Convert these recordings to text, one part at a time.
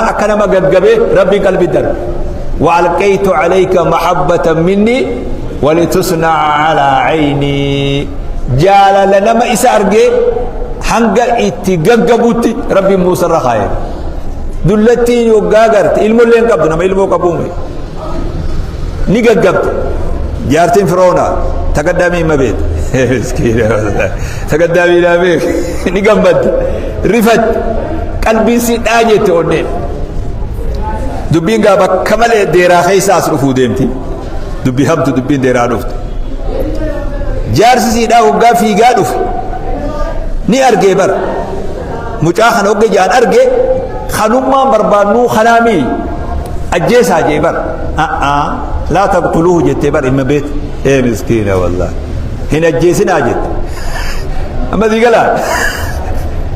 Fir'oonaa akka nama gaggabee Rabbiin qalbii darbe. وألقيت عليك محبة مني ولتصنع على عيني. Jaalala nama isa argee hanga itti gaggabutti Rabbiin Muusaa irra kaa'e. Dullattiin yoggaa garte ilmoollee hin qabdu, nama ilmoo qabuume ni gaggabde. Jaartiin Fir'oonaa taqaddamii hima beekte. Taqaddamii naa beek ni gammadde, rifatte, qalbiin si dhaa jette onneen. Dubbiin gaa bakka malee deeraa keessa as dhufuu deemti. Dubbii hamtu dubbiin deeraa dhufte. Jaarsi siidhaa hoggaa fiigaa dhufe ni argee bara. Mucaa kana hogga jaan arge, kanummaan barbaannuu kanaamii ajjeesaa jee bara. Laa taqtuluuhu jettee bara himma beet. Ee miskiina, wallaahi. Hin ajjeesinaa jette. Amma sii galaa.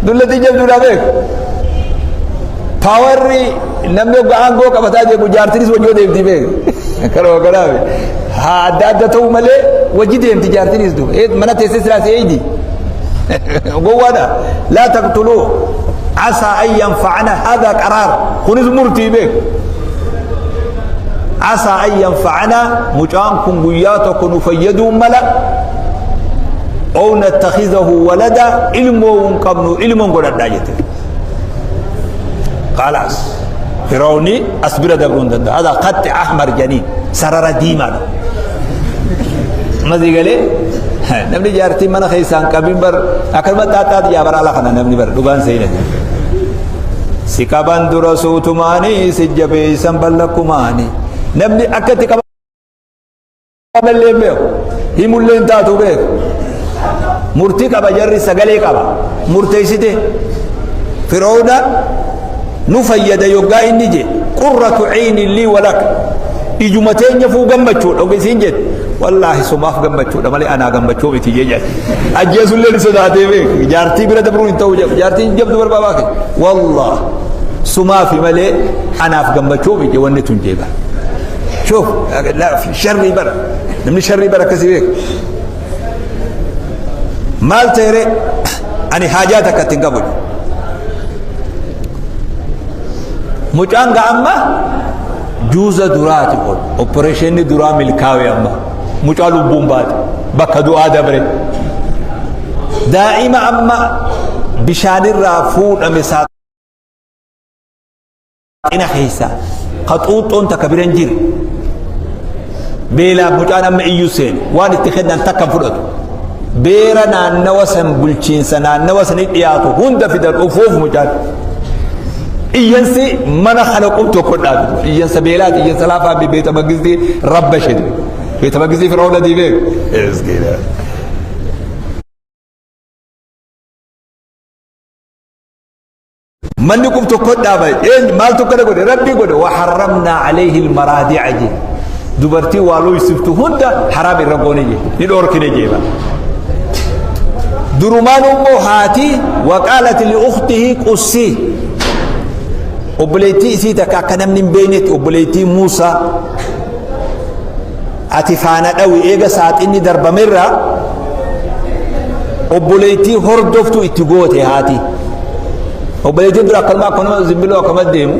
Dullatiin jabduudhaa beeku. Powerri namni hoggaa aangoo qabataa deemu jaartinis wajjii deemti beeku. Karoo kanaaf haa adda adda ta'uu malee wajji deemti jaartinis duuba. Mana teessee silaas eeydi. Gowwaadha. لا تقتلوه عسى أن ينفعنا. هذا قرار, kunis murtii beeku. عسى أن ينفعنا, mucaan kun guyyaa tokko nu fayyaduu mala, أو نتخذه ولدا, ilmoo hin qabnu, ilmoon godhadhaa jette. خلاص, Fir'aawni as bira dabruu hin danda'u. هذا خط أحمر janiin, sarara diimaadha. Masii galee namni jaartii mana keessaan qabin bar akkanuma xaaxaati jaabara ala kana namni bar dhugaan seena. Si qaban dura suutumaanii si jabeessan ballakkumaanii, namni akka itti qabamallee hin beeku, himullee hin taatu beeku. Murtii qaba jarri, sagalee qaba, murteessite. Fir'aawna nu fayyada yoggaa inni je, قرة عين لي ولك, ijuma teenya fuu gammachuudha ogeessiin jette, wallaahi sumaaf gammachuudha malee anaa gammachuu miti jee jedhe. Ajjeesullee ni sodaatee beek, jaartii bira dabruu hin ta'u jedhu, jaartiin jabdu barbaabaa kee, wallah sumaafi malee anaaf gammachuu miti wanni tun jeeba. شوف sharrii bara, namni sharrii bara akkasii beek. Maal ta'ere, ani haajaa takka ittiin qabu. Mucaan ga amma juuza duraati kun, operationni duraa milkaawe. Amma mucaa lubbuun baate, bakka du'aa dabre. Daa'ima amma bishaanirraa fuudhame saaxina keessa ka xuuxxoon takka biran jire, beelaaf mucaan amma iyyuu seene, waan itti kennan takka fudhatu. Beera naannawa san, bulchiinsa naannawa sanii dhiyaatu hunda fidan ufuuf. Mucaan iyyansi mana kana qub tokko dhaabitu iyyansa beelaati, iyyansa laafaa. Beeta mangistii rabba shede, beeta mangistii Fir'auna diibee. Manni qub tokko dhaaba. Maaltu kana godhe? Rabbi godhe. وحرمنا عليه المراضع je, dubartii waa looysiftu hunda haraam irra goone je, ni dhoorkine jeeba. Durumaan immoo haati وقالت لأخته قصيه, obboleettii isii takka akka namni hin beeknetti, obboleettii Muusaa, ati faana dhawi. Eega saaxinni darbamerraa obboleettii hordoftu itti goote haati. Obboleettiin dura akkanuma akkanuma zimbiloo akkama deemu.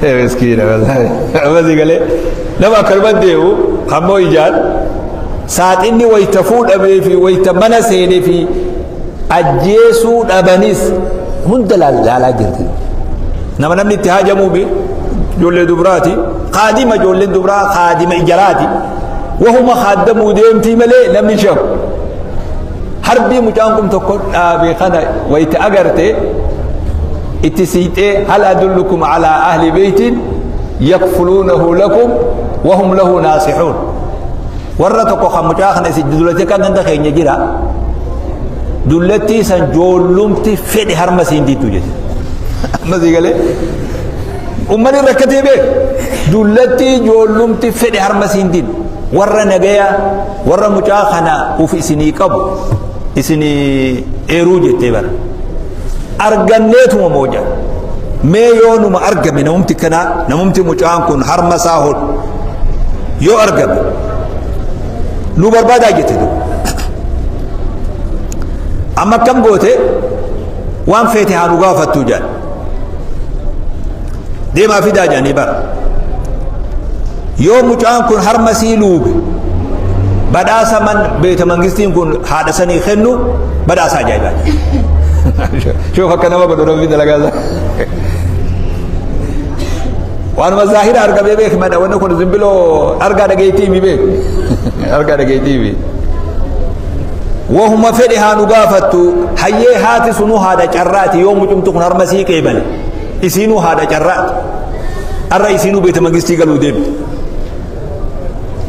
Miskiina wallaahi. Ammasii galee nama akkanuma deemu hammoo ijaan saaxinni wayita fuudhamee fi wayita mana seenee fi ajjeesuu dhabanis hunda laalaa jirti. Nama namni itti haajamuufi ijoollee dubaraati. Kaadima, ijoolleen dubaraa kaadima ijaraati. Wahuma kaaddamuu deemtii malee namni shaku. Harbii mucaan kun tokko dhaabe kana wayita agarte itti siixee, هل أدلكم على أهل بيت يكفلونه لكم وهم له ناصحون. Warra tokko kan mucaa kana isin dullatti kan ganda keenya jira, dullattii san joollumti fedhe harma siin diittu jette. Amma sii galee ummanni rakkatee beek, dullattii joollumti fedhe harma siin diitu, warra nagaya, warra mucaa kana uf isinii qabu isinii eeruu jettee bara. Arganneetuma mooja mee yoo numa argame, namumti kana, namumti mucaan kun harma isaa hodhu yoo argame nu barbaadaa jette. Duuba amma akkam goote? Waan feete haa nu gaafattu jedhan. Deemaa fidaa jedhanii bara. Yoo mucaan kun harma sii luuge badhaasa man beeta mangistiin kun haadha sanii kennu badhaasa ajaa'ibaa jedha. Shoof akka nama godhu rabbi dalagaa isaa. Waanuma zaahira argamee beek madha wanni kun zimbiloo argaa dhageettii mi beek argaa dhageettii mi. Wahuma fedhe haa nu gaafattu hayyee haati sunuu haadha carraati yoo mucumtu kun harma sii qeebale isiinuu haadha carraati. Arra isiinuu beeta mangistii galuu deemte.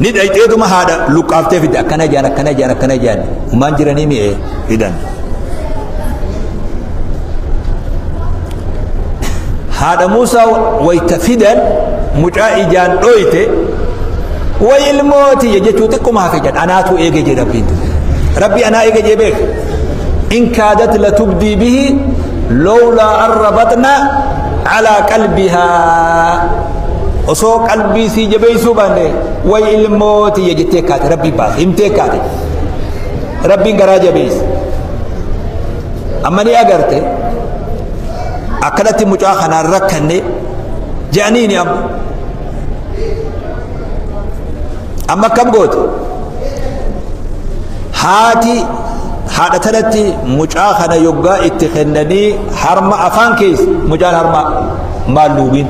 Ni dhayxeetuma haadha luqqaaftee fidde akkana jaan akkana jaan akkana jaan humaan jiranii mi'ee fidan. Haadha Muusaa wayta fidan mucaa ijaan dhoyte way ilmooti jechuu xiqquma hafe jedha anaatu eege jedhe rabbiin. Rabbi anaa eege jee beek. In kaadat latubdii bihi lowlaa an rabatna calaa qalbihaa. Osoo qalbii sii jabeessuu baanne way ilmooti jettee kaate rabbi baase himtee kaate. Rabbiin garaa jabeesse. Amma ni agarte akkanatti mucaa kanaan rakkanne je'aniini amma. Amma akkam goote? Haati haadha tanatti mucaa kana yoggaa itti kennanii harma afaan keessa mucaan harma maal luugiin.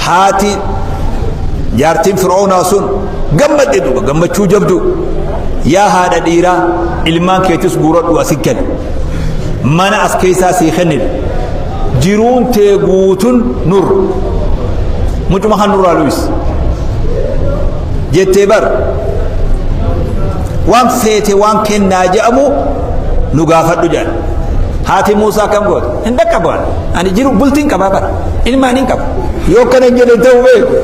Haati jaartiin Fir'oownaa sun gammadde duuba gammachuu jabduu. Yaa haadha dhiiraa ilmaan keetis guuradhu asi gali. Mana as keessaa sii kennina. Jiruun tee guutun nurra. Mucuma kan nurraa luwis. Jettee bar waan feete waan kennaa jedhamu nu gaafadhu jedhan. Haati Muusaa akkam goote? Hin dhaqqabu ani. Ani jiru bultiin qabaa bara. Ilmaan hin qaba. Yoo akkana hin jedhe ta'u beeku.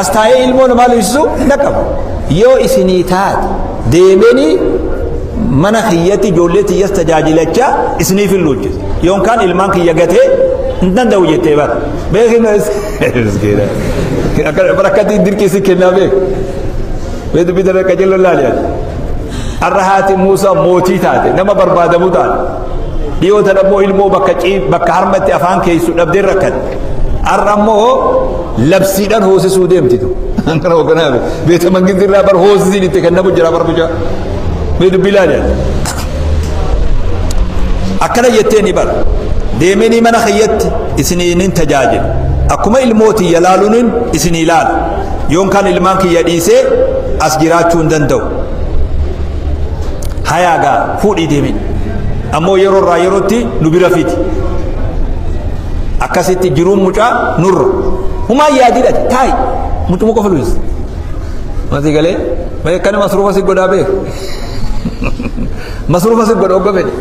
As taa'ee ilmoo namaa luwisisu hin dhaqqabu. Yoo isinii taate deemeni mana kiyyatti ijoollee tiyyas tajaajilachaa isiniif hin luuchisa. Yookaan ilmaan kiyya gatee hin danda'u jettee bara. Beekin bara akkatti dirqii si kennaa beek. Beetu bitara qajeeloo laali ati. Har'a haati Muusaa mootii taate nama barbaadamu taate. Dhiyoo tana immoo ilmoo bakka bakka harmatti afaan keessu dhabdee rakkatte. Har'a immoo labsiidhaan hoosisuu deemtitu. Kana hoogganaa beeta mangisti irraa bar hoosisiin itti kennamu jira bar mucaa. Mee dubbii laali ati. Akkana jettee ni bara. Deemeenii mana kiyyatti isiniin tajaajila. Akkuma ilmoo tiyya laaluun isinii laala. Yoon kan ilmaan kiyya dhiisee as jiraachuu hin danda'u. Hayaa gaa fuudhii deemin. Ammoo yeroo irraa yerootti nu bira fidi. Akkasitti jiruun mucaa nurra. Humaan yaadidhate taa'i. Mucuma qofa luwis. Masii galee mee akkana masruufa si godhaa beeku. Masruufa si godha ogga fedhe.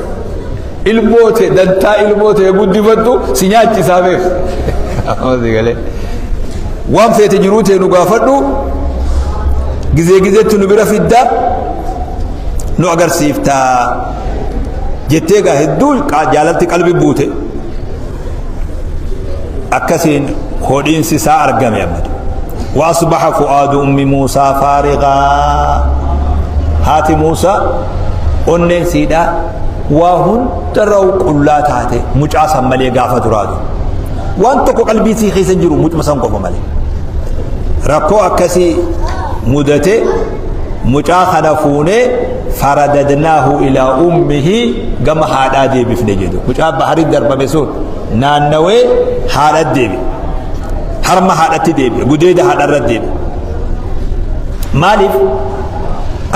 Ilmoo tee dantaa ilmoo tee guddifattu si nyaachisaa beeku. Masii galee. Waan feete jiruu tee nu gaafadhu gizee gizeetti nu bira fidda nu agarsiiftaa jettee gaa hedduu jaalalti qalbi buute akkasiin hodhiinsi isaa argame amma. وأصبح فؤاد أم موسى فارغا هاتي موسى onneen siidhaa waa hundarra qullaa taate mucaa san malee gaafa duraatu waan tokko qalbii sii keessa jiru mucuma san qofa malee rakkoo akkasii mudate mucaa kana fuunee faradadnaahu ilaa ummihi gama haadhaa deebifne jedhu mucaa baharii darbame sun naannawee haadha deebi harma haadhatti deebi gudeeda haadharra deebi maaliif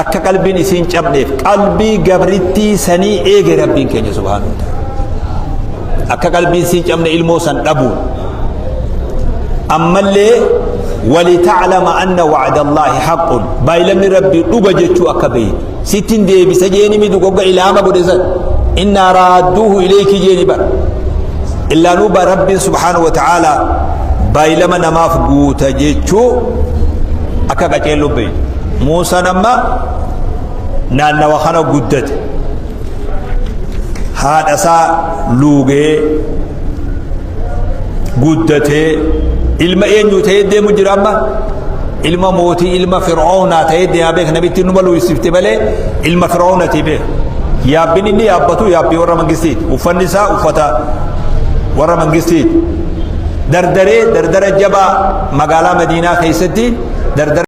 akka qalbiin isiin cabneef qalbii gabrittii sanii eege rabbiin keenya subhaanahu wa ta'ala akka qalbiin isiin cabne ilmoo san dhabuun ammallee walitaclama anna wacda allaahi haqqun baay'ilamni rabbii dhuga jechuu akka beeytu sittin deebisa jeeni mi dugogga ilaama godhe san innaa raadduuhu ilayki jeeni bar illaanuu ba rabbiin subhaanahu wa ta'ala baay'ilama namaaf guuta jechuu akka qaceelloo beeytu Muusaan amma naannawa kana guddate haadha isaa luugee guddatee ilma eenyu ta'ee deemu jira amma ilma mootii ilma fir'oownaa ta'ee deemaa beek namitti numa luuysifte malee ilma fir'oownati beek Yaabbin inni yaabbatu yaabbii warra mangistiiti. Uffanni isaa uffata warra mangistiiti. Dardaree dardara jabaa magaalaa Madiinaa keessatti dardara.